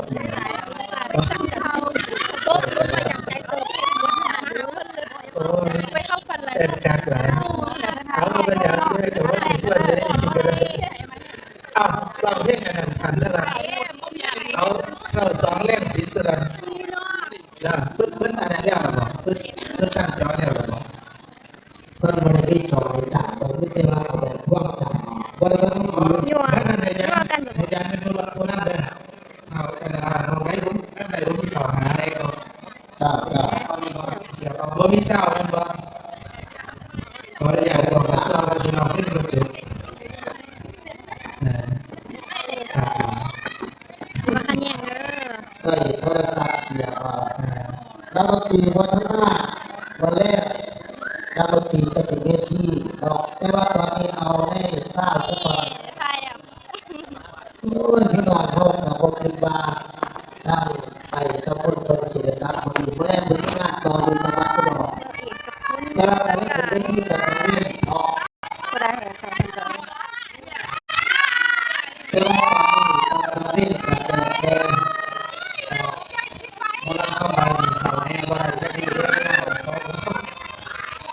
ອ້ຍ ເປັນກາກຫຼາຍ ເອົາ ບໍ່ເປັນຫຍັງ ເອີ ແຕ່ວ່າຊິຊວນໄດ້ ເອົາ ຮ້ອງເພງອັນນັ້ນ ຄັນເດີລະ ເອົາ ເຊົ້າສອງແລງສິບ ເທື່ອລະ ເພິ່ນ ເພິ່ນອັນນັ້ນແລ້ວລະບໍ່? ເພິ່ນ ເພິ່ນຕັ້ງຈໍແລ້ວລະບໍ່? ເພິ່ນບໍ່ໄດ້ມີຈໍໃຫ້ຕັ້ງ ເພິ່ນມີແຕ່ວ່າເອົາແບບພວມຕັ້ງ ບໍ່ໄດ້ວ່າມີສີ ຍົວ ໃຫ້ອາຈານ ໃຫ້ອາຈານເປັນຜູ້ ຜູ້ນຳເດີ ເອົາ ອັນນັ້ນ ຫ້ອງໃດ ທາງໃດ ບໍ່ມີເຂົ້າຫາໃດກໍ ເຈົ້າ ເຈົ້າ ບໍ່ມີຊາວແມ່ນບໍ່? ຂໍອະນຸຍາດ ຂໍສາວ ພີ່ນ້ອງເປັນຄົນຈຸດ ເອີ ຄັກຫຼາຍ ບໍ່ຂັດແຍ່ງເດີ ໃຊ້ໂທລະສັບເສຍເອົາ ເອີ ນັກດົນຕີບໍ່ທັນມາ ວັນແລກ ນັກດົນຕີຈະຂຶ້ນເວທີເນາະ ແຕ່ວ່າຕອນນີ້ເອົາໃນຊາວຊະກ່ອນ. ໂອ້ຍ ພີ່ນ້ອງເຮົາກໍບໍ່ຄິດວ່າທາງໄປກັບຄົນເພິ່ນຊິໄດ້ກັບມາອີກ ມື້ແລງເພິ່ນມີງານຕໍ່ຢູ່ຈັງຫວັດພຸ້ນດອກ ແຕ່ວ່າໄປເປັນເວທີກໍຕ້ອງເລີນເນາະ ແຕ່ວ່າຕອນນີ້ກໍຕ້ອງເລີນກັນແດ່ ເອີ ໝໍລຳຄຳໃບນີ້ເຊົາແຮງບໍ່ໄດ້ຈັກທີເດີ ພີ່ນ້ອງເອີຍ.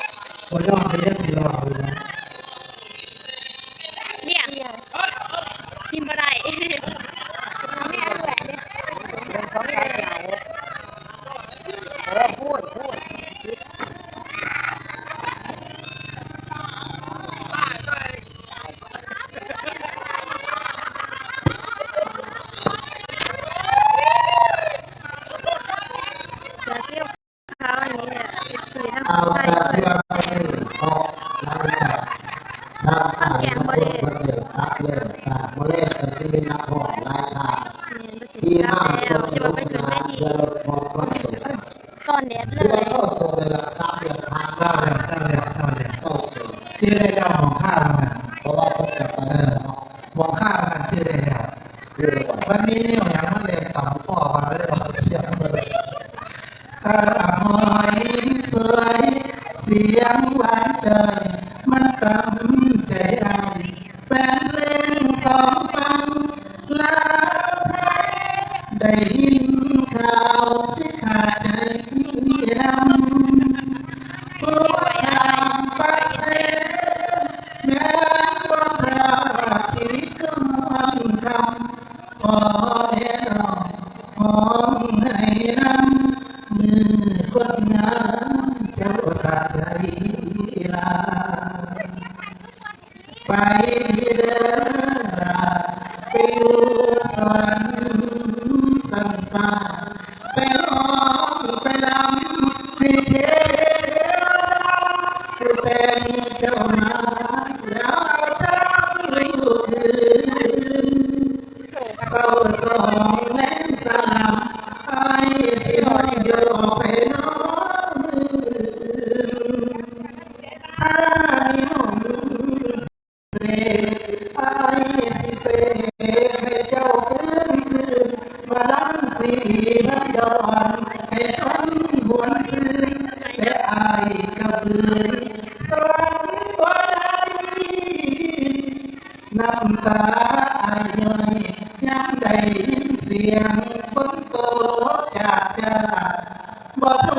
ດີມາກ ເຈົ້າ ທີ່ວ່າໄປຂຶ້ນເວທີ ເພື່ອລົດຄວາມເສົ້າໂສກ ກ່ອນແດດເລີຍ ເຊົາໂສກແລ້ວລະ ສາມເດືອນຜ່ານມາ ເຊົາແລ້ວ ເຊົາແລ້ວ ເຊົາແລ້ວ ເຈົ້າໄດ້ແລ້ວ ໝອງຄາຫັ້ນ ເພາະວ່າຄົບກັບປາເນີເນາະ ໝອງຄາຫັ້ນ ເຈົ້າໄດ້ແລ້ວ ມັນມີແນວຫຍັງມາແລ່ນຕຳຄໍກັນ ເລີຍອອກສຽງບໍ່ໄດ້. ອາ ຫອຍສວຍ ສຽງຫວານຈ່ອຍ ມັນຕຳໃຈອ້າຍ ແປນເລັງສອງຝັ່ງ ລາວໄທ ໄດ້ຍິນຂ່າວ ຊິຂາດໃຈນຳ ຜູ້ຂ້າມປາກເຊ ແມ່ນບໍ່ພາດ ຊີວິດຄືມ່ວນຄ່ຳ ຂໍແດ່ນ້ອງຮ້ອງໄຫ້ນຳ ມື້ຄົນງາມເຈົ້າຕັດໃຈລາ ໄປເດີລາ ໄປຢູ່ສະຫວັນຊັ້ນຟ້າ ໄປຮ້ອງໄປລຳໃຫ້ເທວດາ ຜູ້ແຕ່ງເຈົ້າມາ ແລ້ວເອົາເຈົ້າຄືນ ເຊົ້າສອງແລງສາມ ອ້າຍຊິບໍ່ຢອກໃຜນອນມື້ອື່ນ ຖ້າມີຫົນເສກ ອ້າຍຊິເສກໃຫ້ເຈົ້າຟື້ນຄືນ ມາລຳສີພັນດອນ ໃຫ້ຄົນຫວນຊື່ນ ແຕ່ອ້າຍກໍຟື້ນສະຫວັນບໍ່ໄດ້ ນ້ຳຕາອ້າຍຍ້ອຍ ຍາມໄດ້ຍິນສຽງຝົນຕົກຈາກຈາກ ບໍ່ໂທ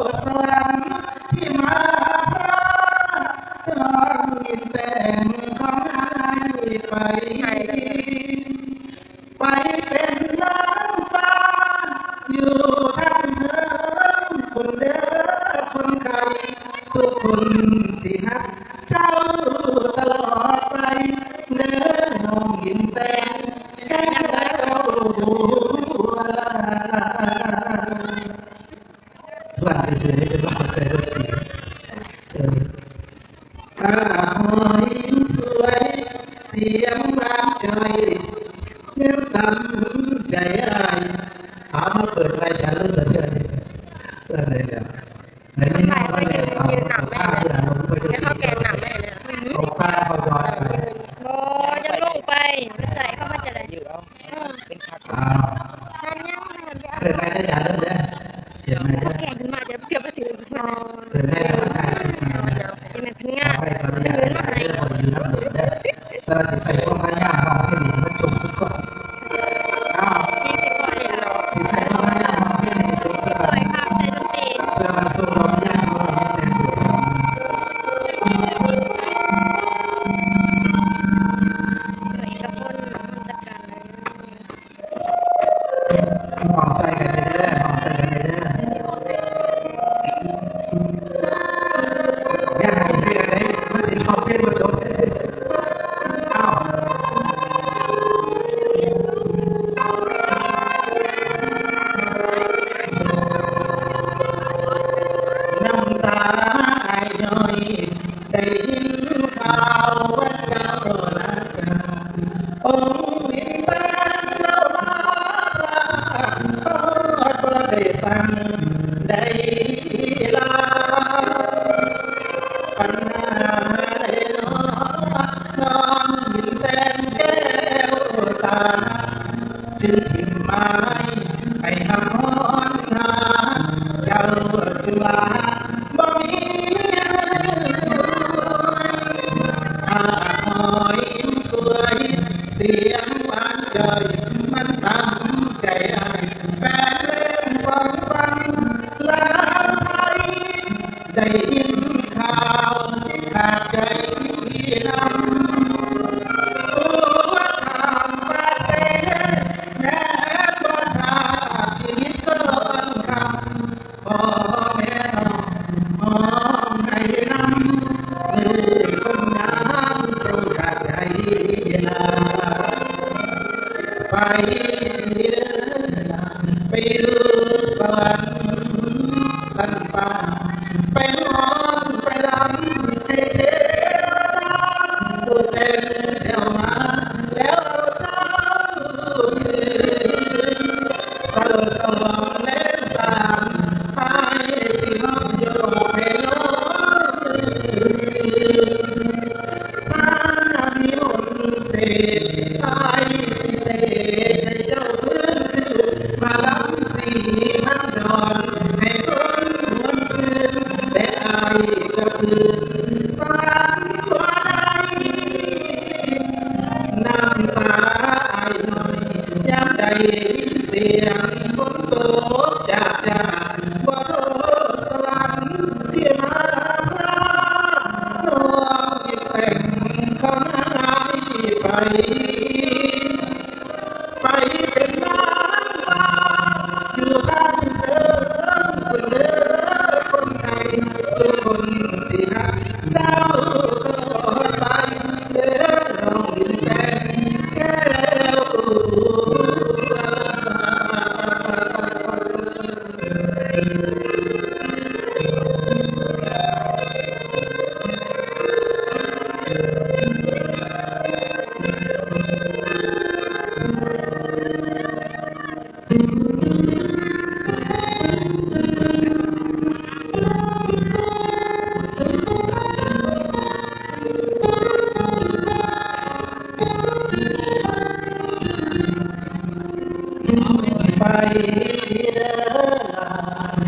ດສະຫວັນທີ່ມາພາ ດອງດິນແດນຂອງອ້າຍໄປ ໄປເປັນນາງຟ້າ ຢູ່ທາງເທິງພຸ້ນເດີຄົນໄຂ້ ທຸກຄົນຊິຮັກ ເຈົ້າຕະຫຼອດໄປ ເດີນ້ອງດິນແດນ ແກ້ວແກ້ວຫົວລາ ທວນໄປເສຍເປັນວ່າໃສ່ລົດຕີ ເອີ ອາ ຫອຍສວຍ ສຽງຫວານຈ່ອຍ ຍັງຕຳໃຈອ້າຍ ເອົາມາເປີດລາຍການເລີຍເທື່ອນີ້ ເທື່ອໃດແລ້ວ ໃຫ້ມີ ໃຫ້ເຂົາແກງໜັງໄວ້ເລີຍ ອອກປ່າເຂົາດອຍໄປ ບໍ່ ຍັງລົງໄປ ໄປໃສ່ເຂົ້າມາຈະໄດ້ ເອີ ເປັນຜັກ ອ້າວ ທັນຍັງ ເປີດໄມ້ໄດ້ຢ່າເລີຍເດີ ເປັນໄມ້ເດີ ເຂົາແກງຂຶ້ນມາຈະເກືອບບໍ່ຖືກ ເປີດໄມ້ແລ້ວມາຖ່າຍຄລິບ ເປັນໄມ້ພັນງາ ຂໍໃຫ້ເຂົາອະນຸຍາດ ເປັນມື້ມາໃຫ້ ເດີ ບໍ່ໄດ້ຢູ່ນຳດົນເດີ ແຕ່ວ່າຊິໃຊ້ຄວາມພະຍາຍາມຮ້ອງເພງໃຫ້ມັນຈົບ ນ້ຳຕາອ້າຍຍ້ອຍ ໄດ້ຍິນຂ່າວວ່າເຈົ້າລາຈາ ອົງວິນຕານລາວພາ ຮອດບໍ່ໄດ້ສັ່ງໄດ້ລາ ປັນຫາໃດເນາະ ນ້ອງດິນແດນແກ້ວຕາ ຈຶ່ງຖິ້ມໄມ້ໄປຫາຮ້ອນຫາ ເຈົ້າຈຶ່ງວ່າບໍ່ມີເຮືອນ ອາກອ້ອຍສວຍ ສຽງຫວານຈ່ອຍ ມັນຕຳໃຈອ້າຍ ແຟນເລີນສອງຝັ່ງລາວໄທ ໄດ້ຍິນຂ່າວຊິຂາດໃຈນຳ ຜູ້ວ່າຂ້າມປາກເຊ ແມ່ນບໍ່ພາດຊີວິດກ່ອນຄ່ຳ ພໍ່ແມ່ນ້ອງຮ້ອງໄຫ້ນຳ ເອີຍຄົນງາມຕ້ອງຂາດໃຈລາ ໄປເດີ ໄປຢູ່ສະຫວັນຊັ້ນຟ້າ ໄປຮ້ອງໄປລຳໃຫ້ເທວດາ ຜູ້ແຕ່ງເຈົ້າມາແລ້ວເອົາເຈົ້າຄືນ ຍາມໄດ້ຍິນສຽງຝົນຕົກຈາກຈາກ ຂໍໂທດສະຫວັນທີ່ມາພາ ນ້ອງຈຶ່ງແຕ່ງຂອງນາຍໄປ ໄປເປັນນາງຟ້າຢູ່ທາງເທິງພຸ້ນເດີ ຄົນໄທທຸກຄົນຊິຮັກເຈົ້າຕະຫຼອດໄປເດີ ນ້ອງຍິງແຕ່ງແກ້ວ. ໄປເດີຫຼ້າ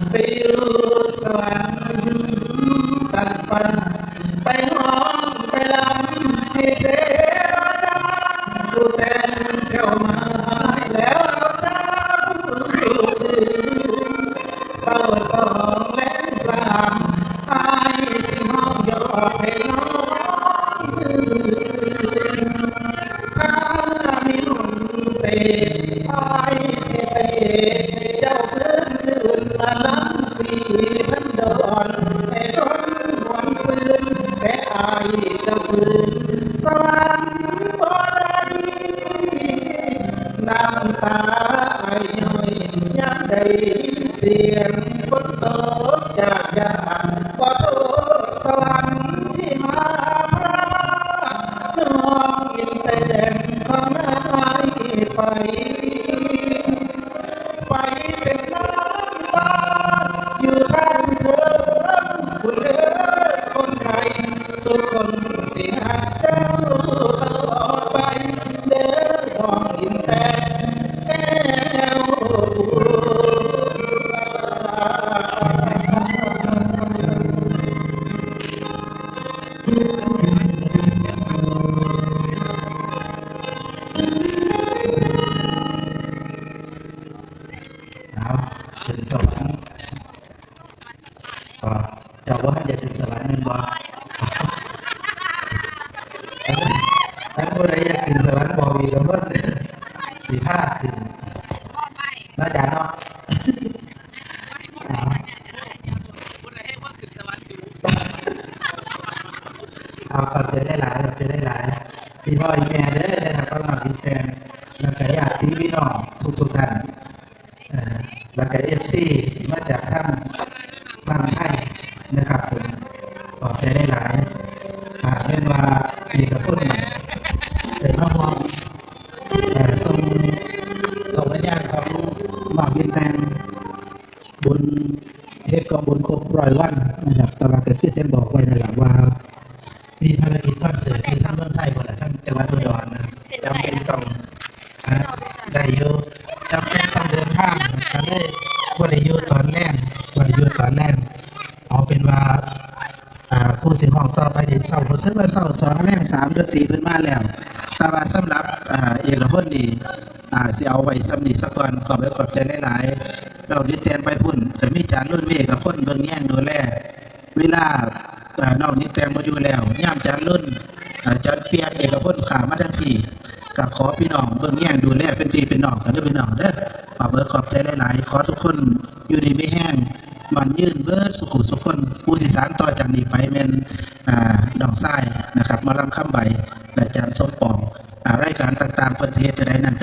ໄປຢູ່ສະຫວັນຊັ້ນຟ້າ ໄປຮ້ອງໄປລຳໃຫ້ເທວະດາ ຜູ້ແຕ່ງເຈົ້າມາແລ້ວເອົາເຈົ້າຄືນ ເຊົ້າສອງແລງສາມ ອ້າຍຊິຮ້ອງຢອກໃຫ້ນ້ອງ ຖ້າມີມົນເສດ ອ້າຍຊິເສກໃຫ້ເຈົ້າຟື້ນຄືນ ລະລຳສີພັນດອນ ໃຫ້ຄົນມ່ວນຊື່ນ ແຕ່ອ້າຍຈະຟື້ນສະຫວັນບໍ່ໄດ້ ນ້ຳຕາອ້າຍຍ້ອຍ ຍາມໄດ້ຍິນສຽງຝົນຕົກຈາກຍາ ຂໍໂທດສະຫວັນທີ່ມາພາ ນ້ອງອິນແຕ່ງຂອງອ້າຍໄປ ໄປເປັນນາງຟ້າຢູ່ທາງເທິງພຸ້ນເດີ ຄົນໄທທຸກຄົນຊິຮັກເຈົ້າຕະຫຼອດໄປເດີ ນ້ອງອິນແຕ່ງແກ້ວ. ເອົາ ຂຶ້ນສະຫວັນ ເຈົ້າບໍ່ທັນໄດ້ຂຶ້ນສະຫວັນແມ່ນບໍ່? ຄັນຜູ້ໃດຢາກຂຶ້ນສະຫວັນ ບອກອີກກັບເພິ່ນ ຊິພາຂຶ້ນ ເນາະ ອາຈານເນາະ. ເອົາ ເອົາ ຂອບໃຈຫຼາຍໆ ຂອບໃຈຫຼາຍໆ ອີ່ພໍ່ອີ່ແມ່ເດີ ໄດ້ຮັບຄວາມຮັກອີກແຕ່ ແລ້ວກະຍາດຕິພີ່ນ້ອງທຸກໆທ່ານ ເອີ ແລ້ວກະເອັຟຊີທີ່ມາຈາກທາງຝັ່ງໄທນະຄັບຜົມ ຂອບໃຈຫຼາຍໆ ຫາກແມ່ນວ່າເອກະພົນໄດ້ມາຮ່ວມ ເອີ ສົ່ງ ສົ່ງວິນຍານຂອງນ້ອງອິນແຕ່ງ ບຸນ ເຮັດກອງບຸນຄົບຮ້ອຍວັນນະຄັບ ແຕ່ວ່າກໍຄືຈັ່ງບອກໄວ້ນັ້ນລະວ່າ ມີພາລະກິດຄອນເສີດຢູ່ທາງເມືອງໄທພຸ້ນລະ ທາງຈັງຫວັດອຸດອນນະ ຈຳເປັນຕ້ອງ ອາ ໄດ້ຢູ່ ຈຳເປັນຕ້ອງເດີນທາງ ກໍເລີຍບໍ່ໄດ້ຢູ່ຕອນແລງ ບໍ່ໄດ້ຢູ່ຕອນແລງ ເອົາເປັນວ່າ ອ່າ ຜູ້ຊິຮ້ອງຕໍ່ໄປນີ້ ເຊົ້າ ຮູ້ສຶກວ່າເຊົ້າສອງ ແລງສາມ ດົນຕີເພິ່ນມາແລ້ວ ແຕ່ວ່າສຳລັບ ອ່າ ເອກະພົນນີ້ ອ່າ ຊິເອົາໄວ້ສ່ຳນີ້ສາກ່ອນ ຂອບໃຈ ຂອບໃຈຫຼາຍໆ ນ້ອງຊິແຕ່ງໄປພຸ້ນ ຈະມີຈານລຸນ ເອກະພົນເບິ່ງແຍງດູແລ ເວລາ ອ່າ ນ້ອງຍິງແຕ່ງບໍ່ຢູ່ແລ້ວ ຍາມຈານລຸນ ອ່າ ຈານປຽກ ເອກະພົນຂ້າມມາທາງພີ້ ກໍຂໍພີ່ນ້ອງເບິ່ງແຍງດູແລເປັນພີ່ເປັນນ້ອງກັນເດີພີ່ນ້ອງເດີ ຂອບໃຈຫຼາຍໆ ຂໍທຸກຄົນຢູ່ດີມີແຮງ ໝັ້ນຍືນເບິດສູ່ຜູ້ສູ່ຄົນ ຜູ້ທີ່ສານຕໍ່ຈາກນີ້ໄປແມ່ນ ອ່າ ນ້ອງຊາຍນະຄັບ ໝໍລຳຄຳໃບ ແລະ ອາຈານສົມປອງ ອ່າ ລາຍການຕ່າງໆ ເພິ່ນຊິເຮັດຈັ່ງໃດນັ້ນ